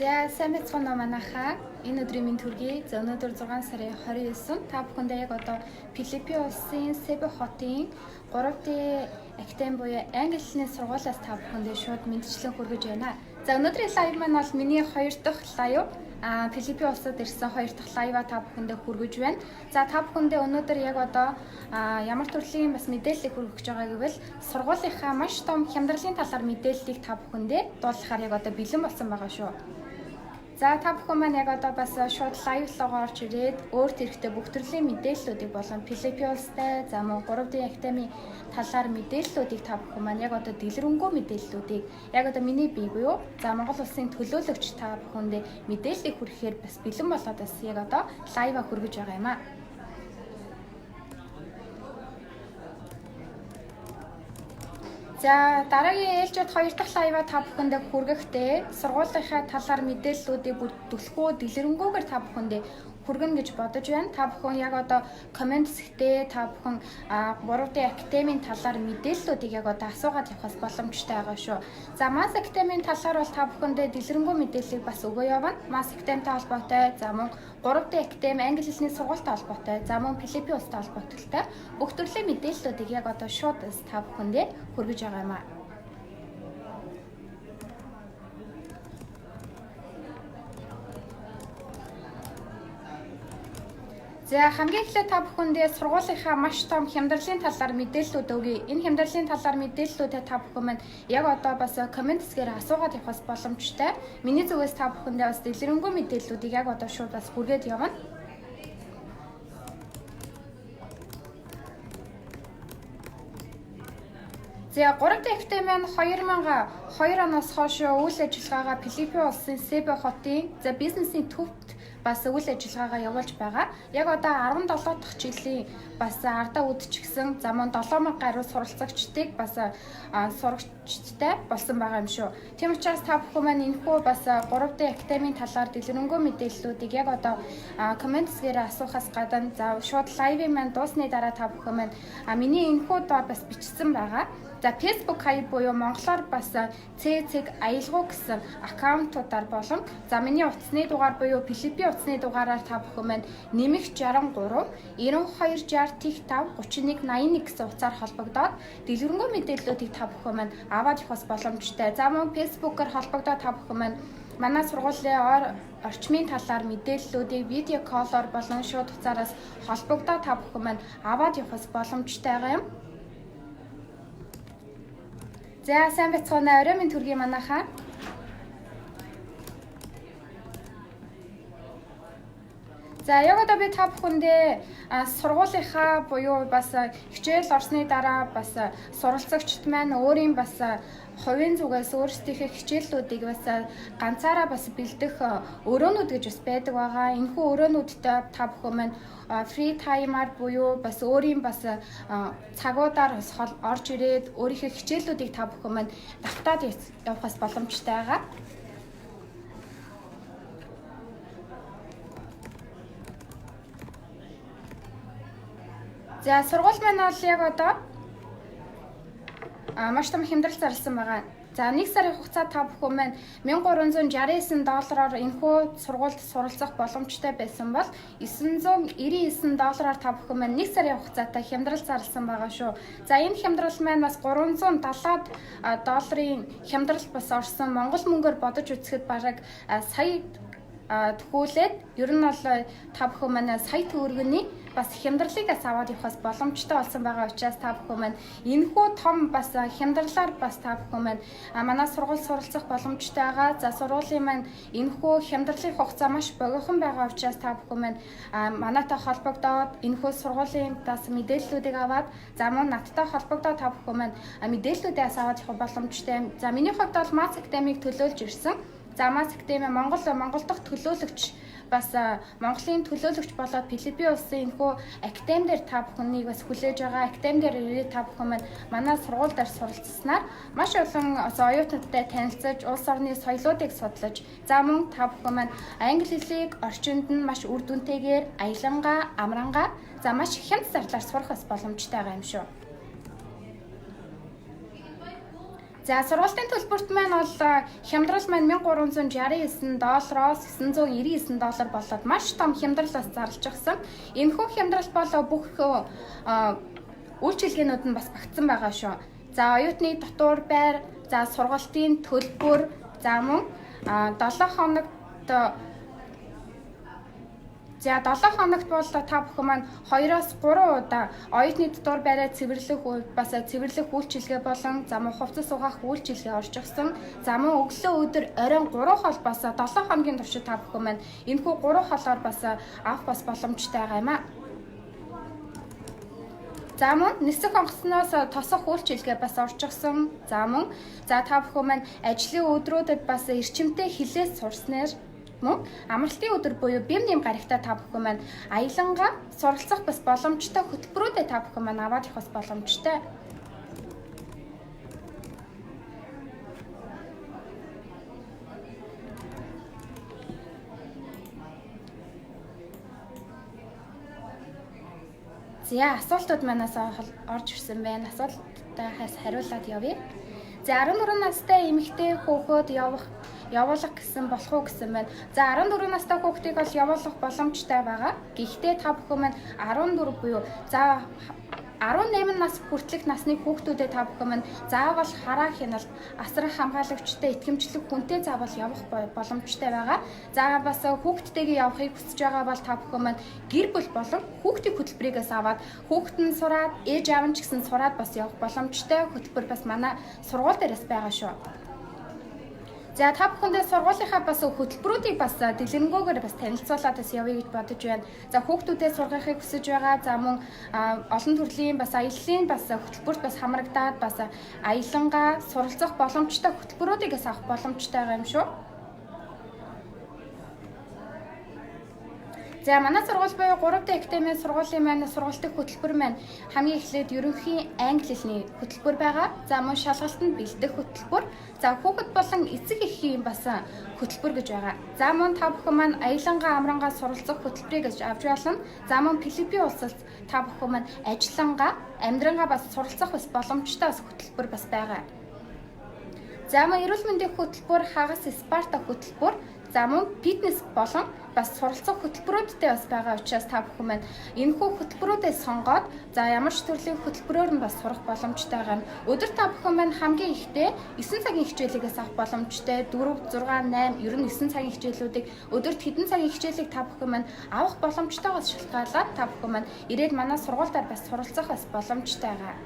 За сайн байцгаана уу манайхаа. Энэ өдрийн мэнд хүргэе. За өнөөдөр 6 сарын 29 та бүхэндээ яг одоо Филиппин улсын Себу хотын 3D академи буюу англи хэлний сургуулиас та бүхэндээ шууд мэндчилэн хүргэж байна. За өнөөдрийн live маань бол миний хоёр дахь live. Филиппин улсад ирсэн хоёр дахь live аа та бүхэндээ хүргэж байна. За та бүхэндээ өнөөдөр яг одоо ямар төрлийн бас мэдээллийг хүргэх гэж байгаа гэвэл сургуулийнхаа маш том хямдралын талаар мэдээллийг та бүхэндээ дуулгахаар яг одоо бэлэн болсон байгаа шүү. За та бүхэн маань яг одоо бас шууд live руугаа орж ирээд өөр тэрхтээ бүх төрлийн мэдээллүүдийг болон Филиппин улстай за мөн 3D академийн талаар мэдээллүүдийг та бүхэн маань яг одоо дэлгэрэнгүй мэдээллүүдийг яг одоо миний бие буюу за Монгол улсын төлөөлөгч та бүхэндээ мэдээллийг хүргэхээр бас бэлэн болоод бас яг одоо live аа хүргэж байгаа юм аа. За дараагийн ээлжид хоёр дахь live аа та бүхэндээ хүргэхдээ сургуулийнхаа талаар мэдээллүүдийг бүр түлхүү дэлгэрэнгүйгээр та бүхэндээ хүргэнэ гэж бодож байна. Та бүхэн яг одоо comment хэсэгтээ та бүхэн 3D академийн талаар мэдээллүүдийг яг одоо асуугаад явахаас боломжтой байгаа шүү. За Mass Academy-ийн талаар бол та бүхэндээ дэлгэрэнгүй мэдээллийг бас өгөө явна. Mass Academy-тай холбоотой, за мөн 3D академи англи хэлний сургуультай холбоотой, за мөн Филиппин улстай холбоотой бүх төрлийн мэдээллүүдийг яг одоо шууд та бүхэндээ хүргэж байгаа юм аа. За хамгийн эхлээд та бүхэндээ сургуулийнхаа маш том хямдралын талаар мэдээллүүд өгье. Энэ хямдралын талаар мэдээллүүдээ та бүхэн маань яг одоо бас comment хэсгээр асуугаад явахаас боломжтой. Миний зүгээс та бүхэндээ бас дэлгэрэнгүй мэдээллүүдийг яг одоо шууд бас хүргээд явна. За 3 дахь маань 2002 оноос хойш үйл ажиллагаагаа Филиппин улсын Себу хотын за бизнесийн төвд бас үйл ажиллагаагаа явуулж байгаа. Яг одоо 17 дахь жилийн бас ардаа үдчихсэн за мөн 7000 гаруй суралцагчдыг бас сурагчдтай болсон байгаа юм шүү. Тийм учраас та бүхэн маань энэхүү бас 3D академийн талаар дэлгэрэнгүй мэдээллүүдийг яг одоо comment хэсгээр асуухаас гадна за шууд live ын маань дуусны дараа та бүхэн маань миний энэхүү доор бас бичсэн байгаа. За Facebook хаяг буюу монголоор бас Ц аялгау гэсэн account уудаар болон за миний утасны дугаар буюу Филиппин утасны дугаараар та бүхэн маань нэмэх 63 92 60 тэг 5 31 81 гэсэн утсаар холбогдоод дэлгэрэнгүй мэдээллүүдийг та бүхэн маань аваад явах боломжтой. За мөн Facebook-оор холбогдоод та бүхэн маань манай сургуулийн орчмын талаар мэдээллүүдийг видео call оор болон шууд утсаараас холбогдоод та бүхэн маань аваад явах боломжтой байгаа юм. За сайн байцгаана уу. Орой минь төргий манайхаа. За яг одоо би та бүхэндээ сургуулийнхаа буюу бас хичээл орсны дараа бас суралцагчид маань өөрийн бас хувийн зүгээс өөрсдийнхээ хичээллүүдийг бас ганцаараа бас бэлдэх өрөөнүүд гэж бас байдаг байгаа. Энэхүү өрөөнүүдтэй та бүхэн маань free time-аар буюу бас өөрийн бас цагуудаар бас орж ирээд өөрийнхөө хичээллүүдийг та бүхэн маань давтаад явах бас боломжтой байгаа. За сургууль маань бол яг одоо маш том хямдрал зарласан байгаа. За нэг сарын хугацаа та бүхэн маань 1369 доллараар энэхүү сургуульд суралцах боломжтой байсан бол 999 доллараар та бүхэн маань нэг сарын хугацаатай хямдрал зарласан байгаа шүү. За энэ хямдрал маань бас 370 долларын хямдрал бас орсон. Монгол мөнгөөр бодож үзэхэд бараг сая төхөөлээд ер нь бол та бүхэн маань сая төгрөгний бас хямдралыг бас аваад явахаас боломжтой болсон байгаа учраас та бүхэн маань энэхүү том бас хямдралаар бас та бүхэн маань манай сургууль суралцах боломжтой байгаа. За сургуулийн маань энэхүү хямдралын хугацаа маш богинохон байгаа учраас та бүхэн маань манайтай холбогдоод энэхүү сургуулийн бас мэдээллүүдийг аваад за мөн надтай холбогдоод та бүхэн маань мэдээллүүдээ бас аваад явах боломжтой. За миний хувьд бол Mass Academy-г төлөөлж ирсэн. За Mass Academy Монгол дахь төлөөлөгч бас Монголын төлөөлөгч болоод Филиппин улсын энэхүү академи дээр та бүхнийг бас хүлээж байгаа. Академи дээр ирээд та бүхэн маань манай сургууль дээр суралцсанаар маш олон оюутнуудтай танилцаж, улс орны соёлоодыг судлаж, за мөн та бүхэн маань англи хэлийг орчинд нь маш үр дүнтэйгээр аялангаа, амрангаа за маш хямд зарлаар сурах бас боломжтой байгаа юм шүү. За, сургалтын төлбөрт маань бол хямдрал маань 1369 доллароос 999 доллар болоод маш том хямдрал бас зарлчихсан. Энэхүү хямдрал бол бүх үйлчилгээнүүд нь бас багтсан байгаа шүү. За, оюутны дотуур байр, за сургалтын төлбөр, за мөн 7 хоногт За 7 хоногт бол та бүхэн маань 2-оос 3 удаа оюутны дотуур байраа цэвэрлэх бас цэвэрлэх үйлчилгээ болон за мөн хувцас угаах үйлчилгээ орчихсон. За мөн өглөө өдөр оройн 3 хоол бас 7 хоногийн туршид та бүхэн маань энэхүү 3 хоолоор бас авах бас боломжтой байгаа юм а. За мөн нисэх онгоцноос тосох үйлчилгээ бас орчихсон. За мөн за та бүхэн маань ажлын өдрүүдэд бас эрчимтэй хилээс сурснаар мөн амралтын өдөр буюу бэм нэм гарагтаа та бүхэн маань аялангаа суралцах бас боломжтой хөтөлбөрүүдэд та бүхэн маань аваад явах бас боломжтой. За, асуултууд манаас орж ирсэн байна. Асуулттай хариулаад явъя. За, 14 настай эмэгтэй хөөхөд явуулах гэсэн болох уу гэсэн байна. За, 14 настай хүүхдийг бол явуулах боломжтой байгаа. Гэхдээ та бүхэн маань 14 буюу за 18 нас хүртэлх насны хүүхдүүдэд та бүхэн маань заавал хараа хяналт, асрах хамгаалагчтай итгэмжлэх хүнтэй заавал явах боломжтой байгаа. За бас хүүхдтэйгээ явахыг хүсэж байгаа бол та бүхэн маань гэр бүл болон хүүхдийн хөтөлбөрийгээс аваад хүүхэд нь сураад, ээж аав нь ч гэсэн сураад бас явах боломжтой хөтөлбөр бас манай сургууль дээрээс байгаа шүү. За, та бүхэндээ сургуулийнхаа бас хөтөлбөрүүдийг бас дэлгэрэнгүйгээр бас танилцуулаад бас явъя гэж бодож байна. За, хүүхдүүдэд сургахыг хүсэж байгаа. За мөн олон төрлийн бас аяллаа бас хөтөлбөрт бас хамрагдаад бас аялангаа суралцах боломжтой хөтөлбөрүүдийг бас авах боломжтой байгаа юм шүү. За, манай сургууль буюу 3D академийн сургуулийн маань сургалтын хөтөлбөр маань хамгийн эхлээд ерөнхий англи хэлний хөтөлбөр байгаа. За мөн шалгалтанд бэлдэх хөтөлбөр. За хүүхэд болон эцэг эхийн бас хөтөлбөр гэж байгаа. За мөн та бүхэн маань аялангаа амрангаа суралцах хөтөлбөрийг гэж авч болно. За мөн Филиппин улсад та бүхэн маань ажиллангаа, амьдрангаа бас суралцах бас боломжтой бас хөтөлбөр бас байгаа. За мөн эрүүл мэндийн хөтөлбөр, хагас Спарта хөтөлбөр, за мөн фитнес болон бас суралцах хөтөлбөрүүдтэй бас байгаа учраас та бүхэн маань энэхүү хөтөлбөрүүдээ сонгоод за ямар ч төрлийн хөтөлбөрөөр нь бас сурах боломжтой байгаа юм. Өдөр та бүхэн маань хамгийн ихдээ 9 цагийн хичээлээс авах боломжтой. 4, 6, 8 ер нь 9 цагийн хичээлүүдийг өдөрт хэдэн цагийн хичээлийг та бүхэн маань авах боломжтойгоос шалтгаалаад та бүхэн маань ирээд манай сургуульдаар бас суралцах бас боломжтой байгаа.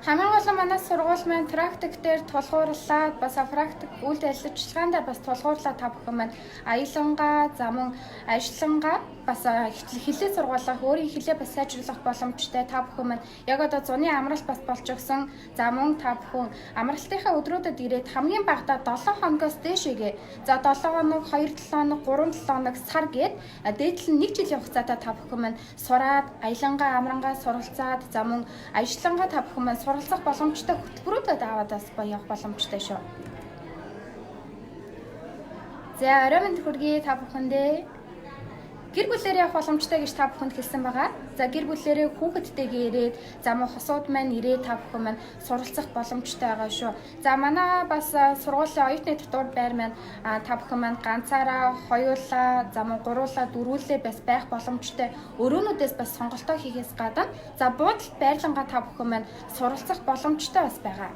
Хамгийн гол нь манай сургууль маань практик дээр тулгуурлаад бас практик үйл ажиллагаан дээр бас тулгуурлаад та бүхэн маань аялангаа, за мөн ажиллангаа бас хэлээ сургуулах, өөрийн хэлээ бас сайжруулах боломжтой. Та бүхэн маань яг одоо зуны амралт бас болж өгсөн. За мөн та бүхэн амралтынхаа өдрүүдэд ирээд хамгийн багадаа 7 хоногоос дээшээгээ за 7 хоног, 2 7 хоног, 3 7 хоног, сар гээд дээдл нь 1 жилийн хугацаатай та бүхэн маань сураад, аялангаа, амрангаа суралцаад, за мөн ажиллангаа та бүхэн маань суралцах боломжтой хөтөлбөрүүдэд аваад бас явах боломжтой шүү. За, орой мэнд хүргэе та бүхэндээ. Гэр бүлээрээ явах боломжтой гэж та бүхэнд хэлсэн байгаа. За, гэр бүлээрээ хүүхэдтэйгээ ирээд, за мөн хосууд маань ирээд та бүхэн маань суралцах боломжтой байгаа шүү. За манай бас сургуулийн оюутны дотуур байр маань та бүхэн маань ганцаараа, хоёулаа, за мөн гуруулаа, дөрвүүлээ бас байх боломжтой. Өрөөнүүдээс бас сонголтоо хийхээс гадна за буудалд байрлангаа та бүхэн маань суралцах боломжтой бас байгаа.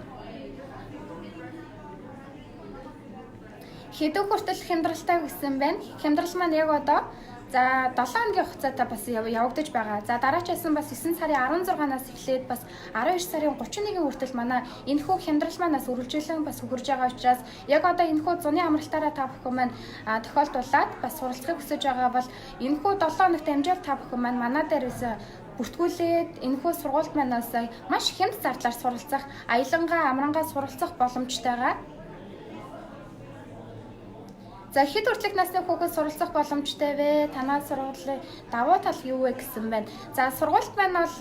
Хэдэн хүртэл хямдралтай гэсэн байна. Хямдрал маань яг одоо за 7 хоногийн хугацаатай бас явагдаж байгаа. За дараачаасан бас 9 сарын 16-наас эхлээд бас 12 сарын 31-ийн хүртэл манай энэхүү хямдрал манаас үргэлжлэн бас хөрж байгаа учраас яг одоо энэхүү зуны амралтаараа та бүхэн маань тохиолдуулаад бас суралцахыг хүсэж байгаа бол энэхүү 7 хоногт амжаал та бүхэн маань манай дээрээс бүртгүүлээд энэхүү сургуульд манаас маш хямд зардлаар суралцах, аялангаа, амрангаа суралцах боломжтойгоо. За, хэд хүртэлх насны хүүхэд суралцах боломжтой вэ? Танай сургуулийн давуу тал юу вэ гэсэн байна. За, сургуульд маань бол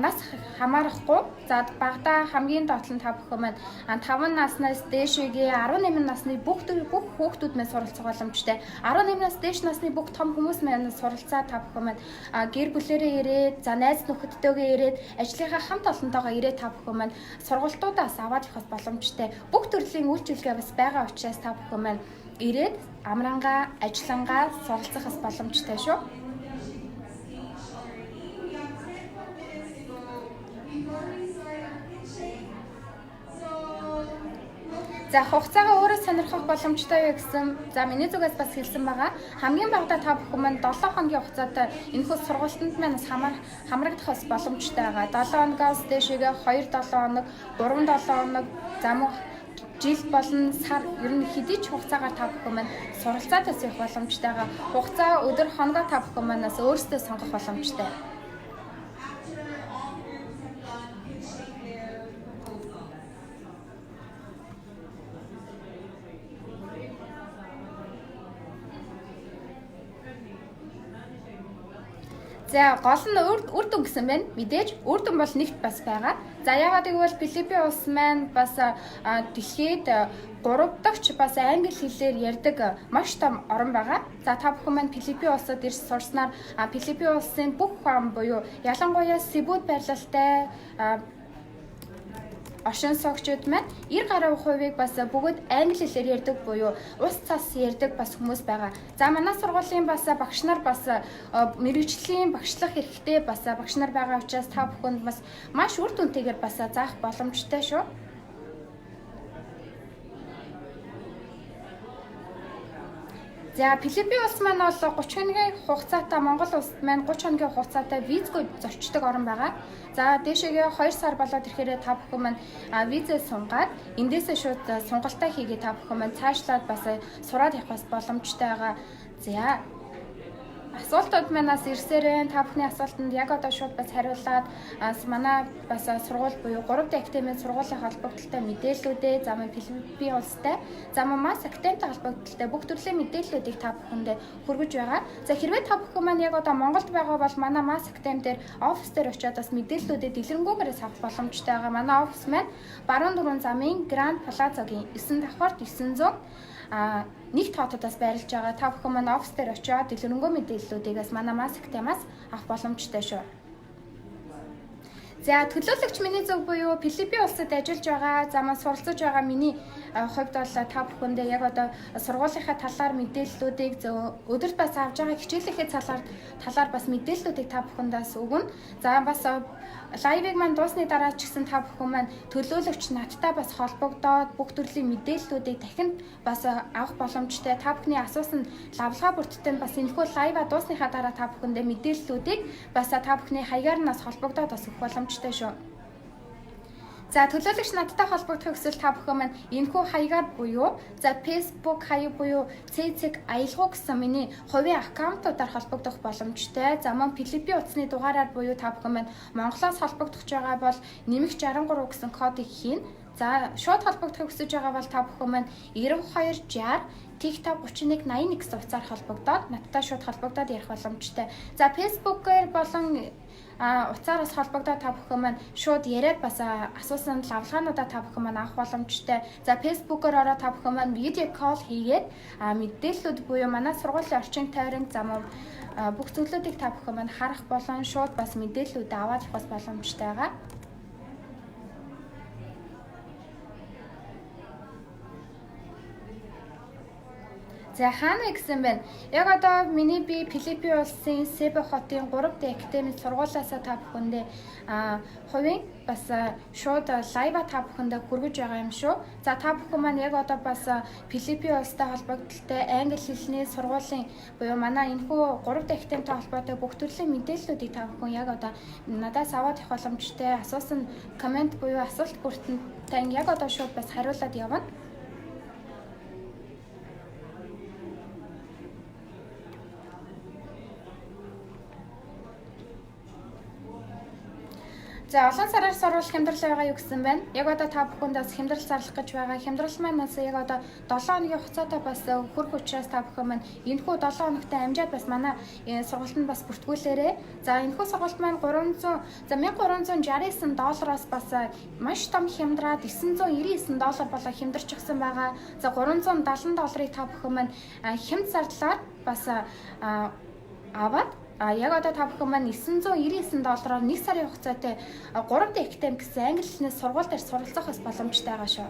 нас хамаарахгүй. За, багадаа хамгийн доод нь та бүхэн маань 5 наснаас дээшээгээ 18 насны бүх хүүхдүүд маань суралцах боломжтой. 18 нас дээш насны бүх том хүмүүс маань суралцаа та бүхэн маань гэр бүлэрээ ирээд, за найз нөхөдтэйгээ ирээд, ажлынхаа хамт олонтойгоо ирээд та бүхэн маань сургалтуудаас аваад явах боломжтой. Бүх төрлийн үйлчилгээ бас байгаа учраас та бүхэн маань ирээд амрангаа, ажиллангаа суралцах бас боломжтой шүү. За, хугацаагаа өөрөө сонирхох боломжтой юу гэсэн. За, миний зүгээс бас хэлсэн байгаа. Хамгийн багадаа та бүхэн маань 7 хоногийн хугацаатай энэхүү сургалтанд маань бас хамрагдах бас боломжтой байгаа. 7 хоногоос дээшээгээ 2 7 хоног, 3 7 хоног, за мөн жил болон сар ер нь хэдий ч хугацаагаар та бүхэн маань суралцаад бас явах боломжтой байгаа. Хугацаа, өдөр, хоногоо та бүхэн манаас өөрсдөө сонгох боломжтой. After all groups have done pitching their proposal. За, гол нь үр дүн гэсэн байна. Мэдээж үр дүн бол нэгт бас байгаа. За, яагаад гэвэл Филиппин улс маань бас дэлхийд 3 дахь бас англи хэлээр ярьдаг маш том орн байгаа. За, та бүхэн маань Филиппин улсад ирж сурснаар Филиппин улсын бүх хүн буюу ялангуяа Себүд байрлалтай оршин суугчид маань 90 гаруй хувийг бас бүгд англи хэлээр ярьдаг буюу ус цас ярьдаг бас хүмүүс байгаа. За, манай сургуулийн бас багш нар бас мэргэжлийн багшлах хэрэгтэй бас багш нар байгаа учраас та бүхэнд бас маш үр дүнтэйгээр бас заах боломжтой шүү. За, Филиппин улс маань бол 30 хоногийн хугацаатай Монгол улсад маань 30 хоногийн хугацаатай визгүй зорчдог орн байгаа. За, дээшээгээ 2 сар болоод ирэхээр та бүхэн маань визээ сунгаад эндээсээ шууд сунгалтаа хийгээ та бүхэн маань цаашлаад бас сураад явах бас боломжтой байгаа. За, асуултууд манаас ирсээр байна. Та бүхний асуултанд яг одоо шууд бас хариулаад манай бас сургууль буюу 3D академийн сургуулийн холбогдлолтой мэдээллүүдээ, за мөн Филиппин улстай, за мөн МАС академитай холбогдлолтой бүх төрлийн мэдээллүүдийг та бүхэндээ хүргэж байгаа. За, хэрвээ та бүхэн маань яг одоо Монголд байгаа бол манай МАС академи дээр офис дээр очиод бас мэдээллүүдээ дэлгэрэнгүйгээрээ авах боломжтой байгаа. Манай офис маань Баруун дөрвөн замын Гранд Плазагийн 9 давхарт 900 нэг тоотодоос байрлаж байгаа. Та бүхэн манай офис дээр очиод дэлгэрэнгүй мэдээллүүдийг бас манай МАС академиас авах боломжтой шүү. За, төлөөлөгч миний зөв буюу Филиппин улсад ажиллаж байгаа, за мөн суралцаж байгаа миний хувьд бол та бүхэндээ яг одоо сургуулийнхаа талаар мэдээллүүдийг, өдөрт бас авж байгаа хичээлийнхээ талаар бас мэдээллүүдийг та бүхэндээс өгнө. За, бас live ыг маань дуусны дараа ч гэсэн та бүхэн маань төлөөлөгч надтай бас холбогдоод бүх төрлийн мэдээллүүдийг дахин бас авах боломжтой. Та бүхний асуусан лавлгаа бүрттэй бас энэхүү live аа дуусныхаа дараа та бүхэндээ мэдээллүүдийг бас та бүхний хаягаар нь бас холбогдоод бас өгөх боломжтой шүү. За, төлөөлөгч надтай холбогдохыг хүсвэл та бүхэн маань энэхүү хаягаар буюу за Facebook хаяг буюу CC аялгау гэсэн миний хувийн аккаунтуудаар холбогдох боломжтой. За, мөн Филиппин утасны дугаараар буюу та бүхэн маань Монголоос холбогдох байгаа бол нэмэх 63 гэсэн кодыг хийн. За, шууд холбогдохыг хүсэж байгаа бол та бүхэн маань 92 60 тэг 5 31 81 гэсэн утсаар холбогдоод надтай шууд холбогдоод ярих боломжтой. За, Facebook-ээр болон утсаараас холбогдоод та бүхэн маань шууд яриад бас асуусан лавлгаануудаа та бүхэн маань авах боломжтой. За, Facebook-оор ороо та бүхэн маань video call хийгээд мэдээллүүд буюу манай сургуулийн орчин тойрон, за мөн бүх зүйлүүдийг та бүхэн маань харах болон шууд бас мэдээллүүдээ аваад явах бас боломжтой байгаа. За, хаана вэ гэсэн байна. Яг одоо миний би Филиппин улсын Себу хотын 3D академийн сургуулиасаа та бүхэндээ хувийн бас шууд live аа та бүхэндээ хүргэж байгаа юм шүү. За, та бүхэн маань яг одоо бас Филиппин улстай холбогдлолтой англи хэлний сургуулийн буюу манай энэхүү 3D академитай холбоотой бүх төрлийн мэдээллүүдийг та бүхэн яг одоо надаас аваад явах боломжтой. Асуусан comment буюу асуулт бүртэн яг одоо шууд бас хариулаад явна. За, олон сараар сурвал хямдрал байгаа юу гэсэн байна. Яг одоо та бүхэнд бас хямдрал зарлах гэж байгаа. Хямдрал маань бас яг одоо 7 хоногийн хугацаатай бас хүрэх учраас та бүхэн маань энэхүү 7 хоногтой амжаад бас манай сургалтанд бас бүртгүүлээрэй. За, энэхүү сургалт маань 300 за 1369 доллароос бас маш том хямдраад 999 доллар болоо хямдарчихсан байгаа. За, 370 долларыг та бүхэн маань хямд зардлаар бас аваад, яг одоо та бүхэн маань 999 доллараар 1 сарын хугацаатай 3D Academy гэсэн англи хэлний сургууль дээр суралцах бас боломжтой байгаа шүү.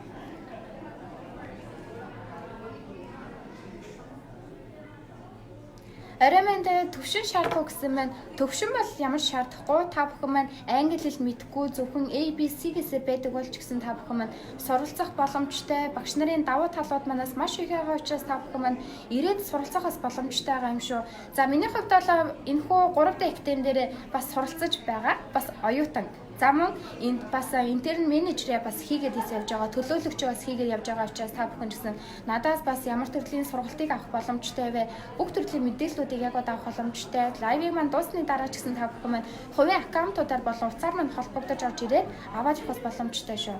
Орой мэнд, төвшин шаардах гэсэн маань, төвшин бол ямар шаардахгүй. Та бүхэн маань англи хэл мэдэхгүй, зөвхөн ABC-гээсээ байдаг бол ч гэсэн та бүхэн маань суралцах боломжтой. Багш нарын давуу талууд манаас маш их байгаа учраас та бүхэн маань ирээд суралцах бас боломжтой байгаа юм шүү. За, миний хувьд бол энэхүү 3D Academy дээр бас суралцаж байгаа. Бас оюутан. За, мөн энд бас intern менежерээ бас хийгээд явж байгаа, төлөөлөгч бас хийгээд явж байгаа учраас та бүхэн гэсэн надаас бас ямар төрлийн сургалтыг авах боломжтой вэ? Бүх төрлийн мэдээллүүдийг яг одоо авах боломжтой. Live ыг маань дуусны дараа ч гэсэн та бүхэн маань хувийн account уудаар болон утсаар маань холбогдож орж ирээд аваад явах боломжтой шүү.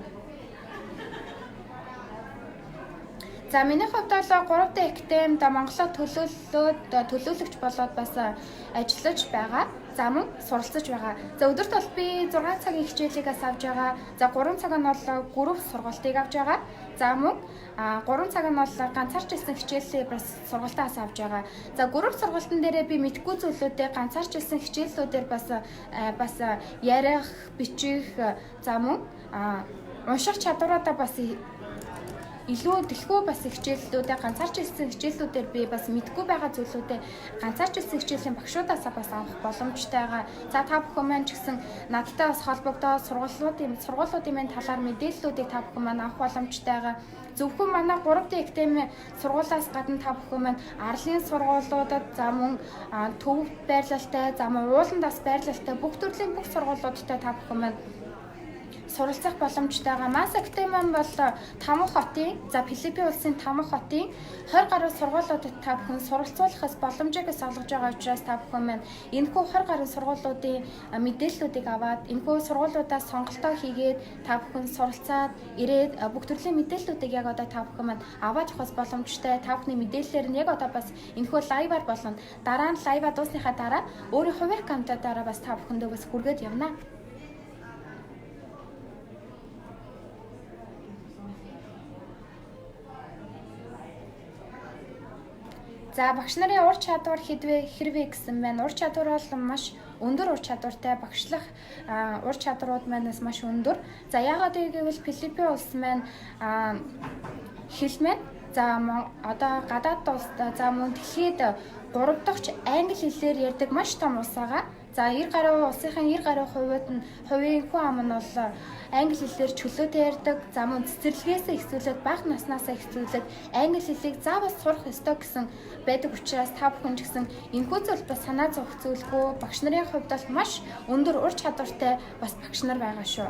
За, миний хувьд бол 3D Academy Монголоо төлөөлөөд, төлөөлөгч болоод бас ажиллаж байгаа. За, мөн суралцаж байгаа. За, өдөрт бол би 6 цагийн хичээлийг бас авч байгаа. За, 3 цаг нь бол group сургалтыг авч байгаа. За, мөн 3 цаг нь бол ганцаарчилсан хичээлээ бас сургалтаас авч байгаа. За, group сургалтын дээрээ би мэдэхгүй зүйлүүдээ ганцаарчилсан хичээллүүдээр бас ярих, бичих, за мөн унших чадваруудаа бас илүү дэлхүү бас хичээллүүдээ, ганцаарчилсан хичээллүүдээр би бас мэдэхгүй байгаа зүйлүүдээ ганцаарчилсан хичээлийн багшуудаасаа бас авах боломжтой байгаа. За, та бүхэн маань ч гэсэн надтай бас холбогдоод сургуулиудын маань талаар мэдээллүүдийг та бүхэн маань авах боломжтой байгаа. Зөвхөн манай 3D Academy сургуулиас гадна та бүхэн маань арлын сургуулиудад, за мөн төв байрлалтай, за мөн ууланд бас байрлалтай бүх төрлийн бүх сургуулиудтай та бүхэн маань суралцах боломжтой байгаа. Mass Academy бол 5 хотын, за Филиппин улсын 5 хотын 20 гаруй сургуулиудад та бүхэн суралцуулахаас боломжийг олгож байгаа учраас та бүхэн маань энэхүү 20 гаруй сургуулиудын мэдээллүүдийг аваад, энэхүү сургуулиудаас сонголтоо хийгээд, та бүхэн суралцаад ирээд бүх төрлийн мэдээллүүдийг яг одоо та бүхэн маань аваад явах боломжтой. Та бүхний мэдээллээр нь яг одоо бас энэхүү live аар болно. Дараа нь live аа дуусныхаа дараа өөрийн хувийн account аараа бас та бүхэндээ бас хүргээд явна. За, багш нарын ур чадвар хэдвэ хэрвээ гэсэн байна. Ур чадвар бол маш өндөр ур чадвартай, багшлах ур чадварууд манаас маш өндөр. За, яагаад гэвэл Филиппин улс маань хэл маань за одоо гадаад улс, за мөн дэлхийд 3 дахь англи хэлээр ярьдаг маш том улс байгаа. За, 90 гаруй улсынхын 90 гаруй хувиуд нь, хувийн хүн ам нь бол англи хэлээр чөлөөтэй ярьдаг. За, мөн цэцэрлэгээсээ эхлүүлээд, бага наснаасаа эхлүүлээд англи хэлийг заавал сурах ёстой гэсэн байдаг учраас та бүхэн ч гэсэн энэхүү зүйл бас санаа зовох зүйлгүй. Багш нарын хувьд бол маш өндөр ур чадвартай бас багш нар байгаа шүү.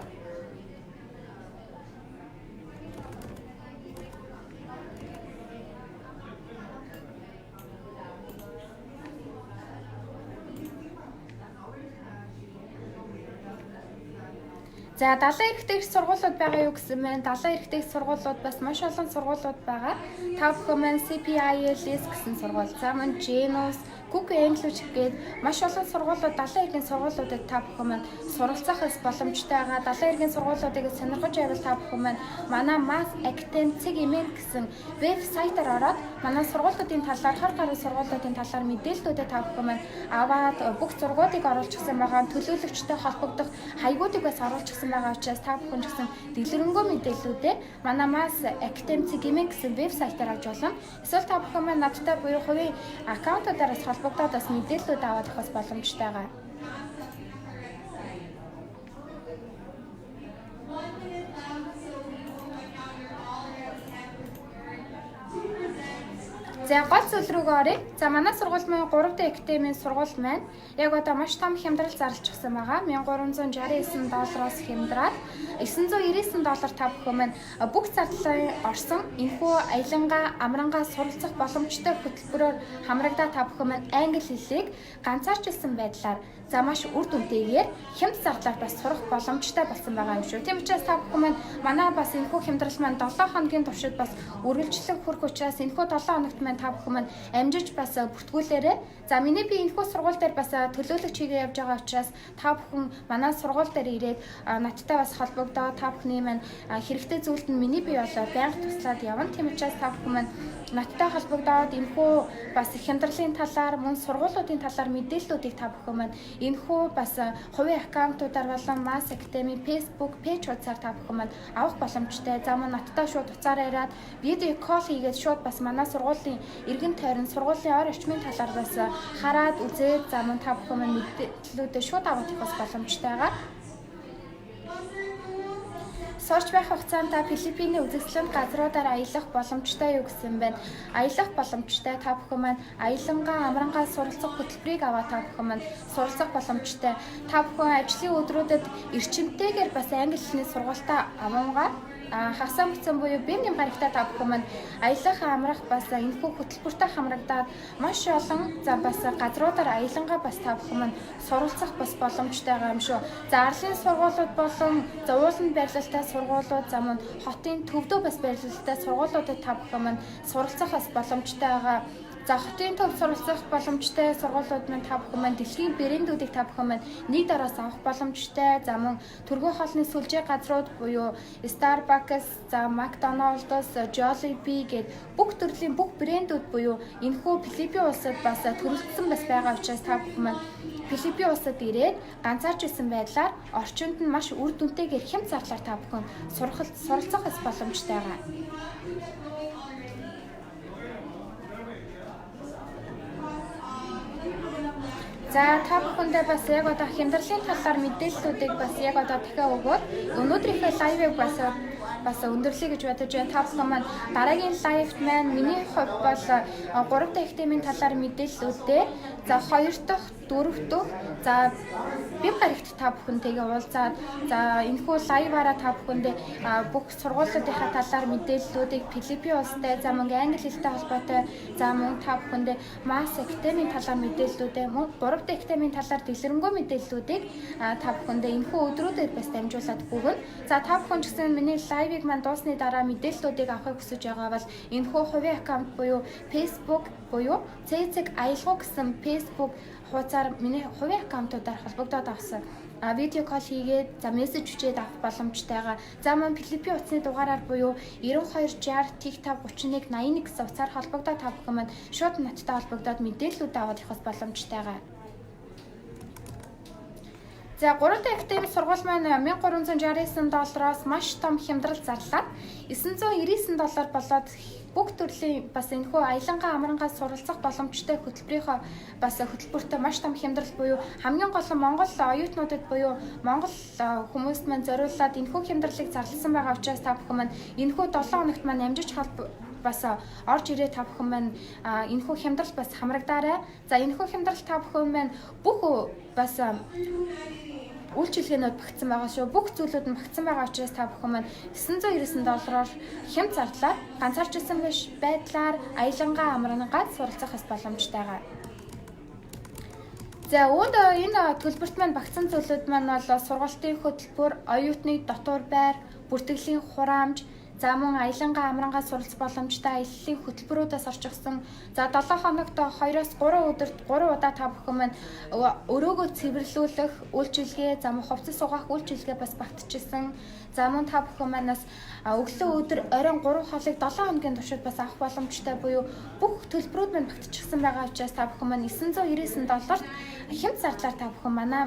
За, далайн эрхтэй их сургуулиуд байгаа юу гэсэн маань, далайн эрхтэй их сургуулиуд бас маш олон сургуулиуд байгаа. Та бүхэн маань CPILS гэсэн сургууль, за мөн Genus, Google English гээд маш олон сургуулиуд, далайн эргийн сургуулиудад та бүхэн маань суралцах бас боломжтой байгаа. Далайн эргийн сургуулиудыг сонирхож байвал та бүхэн маань манай Mass Academy цэг mn гэсэн вебсайтаар ороод манай сургуулиудын талаар, 20 гаруй сургуулиудын талаар мэдээллүүдээ та бүхэн маань аваад, бүх зургуудыг оруулчихсан байгаа. Төлөөлөгчтэй холбогдох хаягуудыг бас оруулчихсан байгаа учраас та бүхэн ч гэсэн дэлгэрэнгүй мэдээллүүдээ манай Mass Academy цэг mn гэсэн вебсайтаар авч болно. Эсвэл та бүхэн маань надтай буюу хувийн account уудаараас холбогдоод бас мэдээллүүд аваад авах бас боломжтой байгаа. One minute left, so we hope by now you're all ready and prepared to present. За, гол зүйл рүүгээ оръё. За, манай сургууль маань 3D Academy сургууль маань яг одоо маш том хямдрал зарлчихсан байгаа. 1369 доллароос хямдраад 999 доллар та бүхэн маань бүх зардлын орсон энэхүү аялангаа амрангаа суралцах боломжтой хөтөлбөрөөр хамрагдаа та бүхэн маань англи хэлийг ганцаарчилсан байдлаар за маш үр дүнтэйгээр хямд зардлаар бас сурах боломжтой болсон байгаа юм шүү. Тийм учраас та бүхэн маань манай бас энэхүү хямдрал маань 7 хоногийн туршид бас үргэлжлэн хүрэх учраас энэхүү 7 хоногт маань та бүхэн маань амжиж бас бүртгүүлээрэй. За миний би энэхүү сургууль дээр бас төлөөлөгч хийгээ явж байгаа учраас та бүхэн манай сургууль дээр ирээд надтай бас холбогдоо, та бүхний маань хэрэгтэй зүйлд нь миний бие болоо байнга туслаад явна. Тийм учраас та бүхэн маань надтай холбогдоод энэхүү бас хямдралын талаар мөн сургуулиудын талаар мэдээллүүдийг та бүхэн маань энэхүү бас хувийн аккаунтуудаар болон Mass Academy Facebook page хуудасаар та бүхэн маань авах боломжтой. За мөн надтай шууд утсаар яриад видео call хийгээд шууд бас манай сургуулийн эргэн тойрон, сургуулийн ор орчмын талаар бас хараад үзээд, за мөн та бүхэн маань мэдээллүүдээ шууд авах бас боломжтой байгаа. Сурч байх хугацаанд та Филиппиний үзэсгэлэнт газруудаар аялах боломжтой юу гэсэн байна. Аялах боломжтой. Та бүхэн маань аялангаа амрангаа суралцах хөтөлбөрийг аваад та бүхэн маань суралцах боломжтой. Та бүхэн ажлын өдрүүдэд эрчимтэйгээр бас англи хэлний сургалтаа авангаа хагасаа мөцөн буюу бие нэм гарагтай та бүхэн маань аялах амрах бас энэхүү хөтөлбөртэй хамрагдаад маш олон за бас газруудаар аялангаа бас та бүхэн маань суралцах бас боломжтой байгаа юм шүү. За арлын сургуулиуд болон зовууланд байрлалтай сургуулиуд, за мөн хотын төвдөө бас байрлалтай сургуулиудад та бүхэн маань суралцах бас боломжтой байгаа. За хотын төв суралцах боломжтой сургуулиуд маань та бүхэн маань дэлхийн брэндүүдийг та бүхэн маань нэг дараас авах боломжтой. За мөн түргэн хоолны сүлжээ газрууд буюу Starbucks, за McDonald's, Jollibee гээд бүх төрлийн бүх брэндүүд буюу энэхүү Филиппин улсад бас төрөлдсөн бас байгаа учраас та бүхэн маань Филиппин улсад ирээд ганцаарч исэн байдлаар орчинд нь маш үр дүнтэйгээр хямд зардлаар та бүхэн суралцах бас боломжтой байгаа. За та бүхэндээ бас яг одоо хямдралын талаар мэдээллүүдийг бас яг одоо дахиад өгөөд өнөөдрийнхөө live ыг бас өндөрлөе гэж бодож байна. Та бүхэн маань дараагийн live т маань миний хувьд бол 3 дахь темийн талаар мэдээллүүдээ за 2 дахь, 4 дахь, за бие гарагт та бүхэнтэйгээ уулзаад, за энэхүү live аараа та бүхэндээ бүх сургуулиудынхаа талаар мэдээллүүдийг, Филиппин улстай, за мөн англи хэлтэй холбоотой, за мөн та бүхэндээ Mass Academy талаар мэдээллүүдээ, мөн 3 дахь темийн талаар дэлгэрэнгүй мэдээллүүдийг та бүхэндээ энэхүү өдрүүдэд бас дамжуулаад өгнө. За та бүхэн ч гэсэн миний live ыг маань дуусны дараа мэдээллүүдийг авахыг хүсэж байгаа бол энэхүү хувийн аккаунт буюу Facebook буюу Цэцэг аялгау гэсэн Facebook хуудасаар миний хувийн аккаунтуудаар холбогдоод авсан видео call хийгээд, за мессеж хүчээд авах боломжтойгоо. За мөн Филиппин утасны дугаараар буюу 92 60 тэг 5 31 81 гэсэн утсаар холбогдоод та бүхэн маань шууд надтай холбогдоод мэдээллүүд аваад явах боломжтойгоо. За 3 дахь академи сургууль маань 1369 доллароос маш том хямдрал зарлаад 999 доллар болоод бүх төрлийн бас энэхүү аялангаа амрангаа суралцах боломжтой хөтөлбөрийнхөө бас хөтөлбөртөө маш том хямдрал буюу хамгийн гол нь Монгол оюутнуудад буюу Монгол хүмүүст маань зориулаад энэхүү хямдралыг зарласан байгаа учраас та бүхэн маань энэхүү 7 хоногт маань амжиж бас орж ирээ та бүхэн маань энэхүү хямдрал бас хамрагдаарай. За энэхүү хямдрал та бүхэн маань бүх бас үйлчилгээнүүд багтсан байгаа шүү. Бүх зүйлүүд нь багтсан байгаа учраас та бүхэн маань 999 доллараар хямд зардлаар ганцаарчилсан биш байдлаар аялангаа амрангаа суралцах бас боломжтой байгаа. За үүнд энэ төлбөрт маань багтсан зүйлүүд маань бол сургалтын хөтөлбөр, оюутны дотуур байр, бүртгэлийн хураамж, за мөн аялангаа амрангаа суралцах боломжтой аяллаа хөтөлбөрүүдээс орчихсон. За 7 хоногт 2-оос 3 өдөрт 3 удаа та бүхэн маань өрөөгөө цэвэрлүүлэх үйлчилгээ, за мөн хувцас угаах үйлчилгээ бас багтчихсан. За мөн та бүхэн манаас өглөө, өдөр, оройн 3 хоолыг 7 хоногийн туршид бас авах боломжтой буюу бүх төлбөрүүд маань багтчихсан байгаа учраас та бүхэн маань 999 долларт хямд зардлаар та бүхэн манай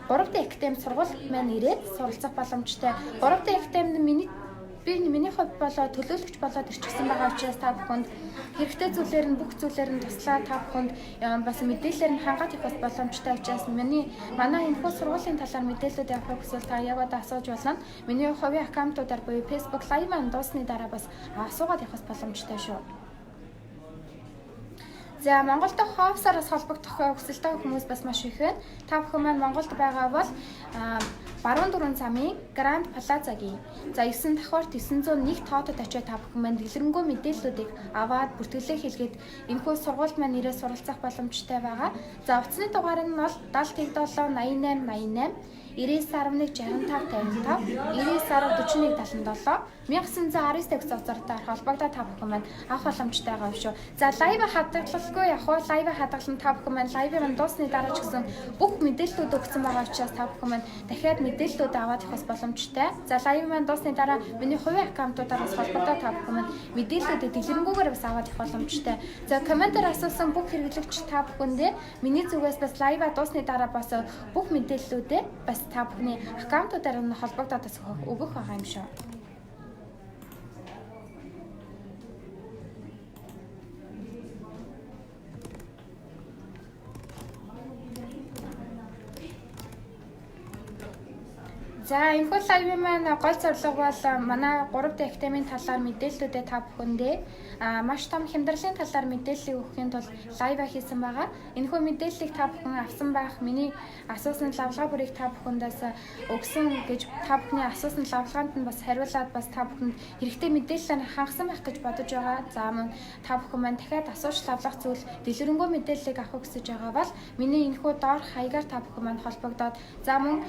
3D Academy сургууль маань ирээд суралцах боломжтой. 3D Academy миний хувьд болоо төлөөлөгч болоод ирчихсэн байгаа учраас та бүхэнд хэрэгтэй зүйлээр нь бүх зүйлээр нь туслаа, та бүхэнд бас мэдээлэлээр нь хангаад явах боломжтой учраас манай энэхүү сургуулийн талаар мэдээллүүд авахыг хүсвэл та яг одоо асууж болно. Миний хувийн аккаунтуудаар буюу Facebook Live маань дуусны дараа бас асуугаад явах боломжтой шүү. За Монголд офисаараас холбогдох хүсэлтэй хүмүүс бас маш их байна. Та бүхэн маань Монголд байгаа бол Баруун дөрвөн замын Гранд Плазагийн за 9 давхарт 901 тоотод очиод та бүхэн маань дэлгэрэнгүй мэдээллүүдийг аваад бүртгэлээ хийлгээд энэхүү сургуульд маань ирээ суралцах боломжтой байгаа. За утасны дугаар нь бол 70 07 88 88 99.1 65 55 99.41 77 1919 гэсэн утсаартай холбогдоод та бүхэн маань авах боломжтой байгаа юм шүү. За live хадгалалгүй яг уу live хадгалан та бүхэн маань live-ын дуусны дараа ч гэсэн бүх мэдээллүүд өгсөн байгаа учраас та бүхэн маань дахиад мэдээллүүд аваад явах боломжтой. За live маань дуусны дараа миний хувийн аккаунтуудаар бас холбогдоод та бүхэн маань мэдээллүүдээ дэлгэрэнгүйгээр бас аваад явах боломжтой. За комментээр асуусан бүх хэрэглэгч та бүхэндээ миний зүгээс бас live-а дуусны дараа бас бүх мэдээллүүдээ бас та бүхний аккаунтуудаар нь холбогдоод бас өгөх байгаа юм шүү. За энэхүү live-ын маань гол зорилго бол манай 3D академийн талаар мэдээллүүдээ та бүхэндээ маш том хямдралын талаар мэдээллийг өгөхийн тулд live хийсэн байгаа. Энэхүү мэдээллийг та бүхэн авсан байх. Миний асуусан лавлгаа бүрийг та бүхэндээс өгсөн гэж та бүхний асуусан лавлгаанд нь бас хариулаад бас та бүхэнд хэрэгтэй мэдээлэлээр хангасан байх гэж бодож байгаа. За мөн та бүхэн маань дахиад асууж лавлах зүйл дэлгэрэнгүй мэдээллийг авах хүсэж байгаа бол миний энэхүү доорх хаягаар та бүхэн маань холбогдоод за мөн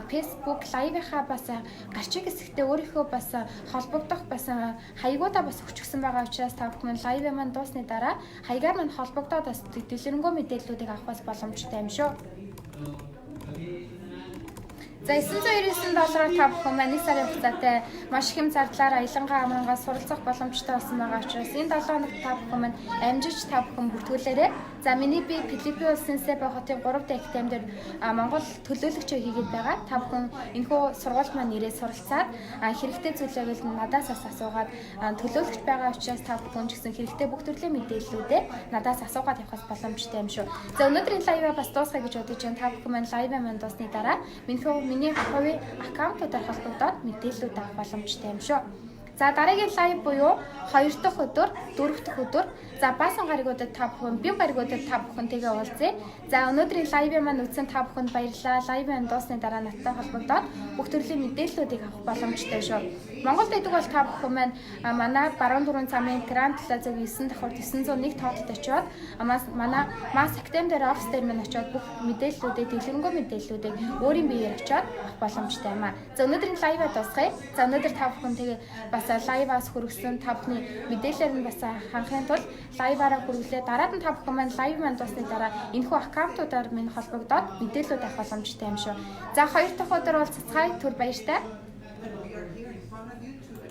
Facebook live-ийнхаа бас гарчиг хэсэгтээ өөрийнхөө бас холбогдох бас хаягуудаа бас өгчихсөн байгаа учраас та бүхэн live маань дуусны дараа хаягаар маань холбогдоод бас дэлгэрэнгүй мэдээллүүдийг авах бас боломжтой юм шүү. За 999 доллараар та бүхэн маань 1 сарын хугацаатай маш их юм зардлаар аялангаа амрангаа суралцах боломжтой болсон байгаа учраас энэ 7 хоногт та бүхэн маань амжиж та бүхэн бүртгүүлээрэй. За миний би Филиппин улсын Себу хотын 3D академи дээр Монгол төлөөлөгчөө хийгээд байгаа. Та бүхэн энэхүү сургуульд маань ирээд суралцаад хэрэгтэй зүйлээ бол надаас бас асуугаад төлөөлөгч байгаа учраас та бүхэн ч гэсэн хэрэгтэй бүх төрлийн мэдээллүүдээ надаас асуугаад явах боломжтой юм шүү. За өнөөдрийн live-аа бас дуусгая гэж бодож байна. Та бүхэн маань live-аа маань дуусны дараа миний хувийн аккаунтуудаар холбогдоод мэдээллүүд авах боломжтой юм шүү. За дараагийн live буюу 2 дахь өдөр, 4 дахь өдөр за баасан гаригуудад та бүхэн, бив гаригуудад та бүхэнтэйгээ уулзъя. За өнөөдрийн live-ын маань үзсэн та бүхэнд баярлалаа. Live-ын дуусны дараа надтай холбогдоод бүх төрлийн мэдээллүүдийг авах боломжтой шүү. Монголд байдаг бол та бүхэн маань манай баруун дөрвөн замын Гранд Плазагийн 9 давхарт 901 тоотод очиод манай Масс Академи дээр офис дээр маань очиод бүх мэдээллүүдийг, дэлгэрэнгүй мэдээллүүдийг өөрийн биеэр очиод авах боломжтой юм аа. За өнөөдрийн live-аа дуусгая. За өнөөдөр та бүхэнтэйгээ бас live-аас хүргэсэн та бүхний мэдээлэлээр нь бас хангахын тулд live-аараа хүргэлээ. Дараад нь та бүхэн маань live маань дуусны дараа энэхүү аккаунтуудаар минь холбогдоод мэдээллүүд авах боломжтой юм шүү. За 2 дахь өдөр уулзцгаая. Түр баяртай. We are here in front of you to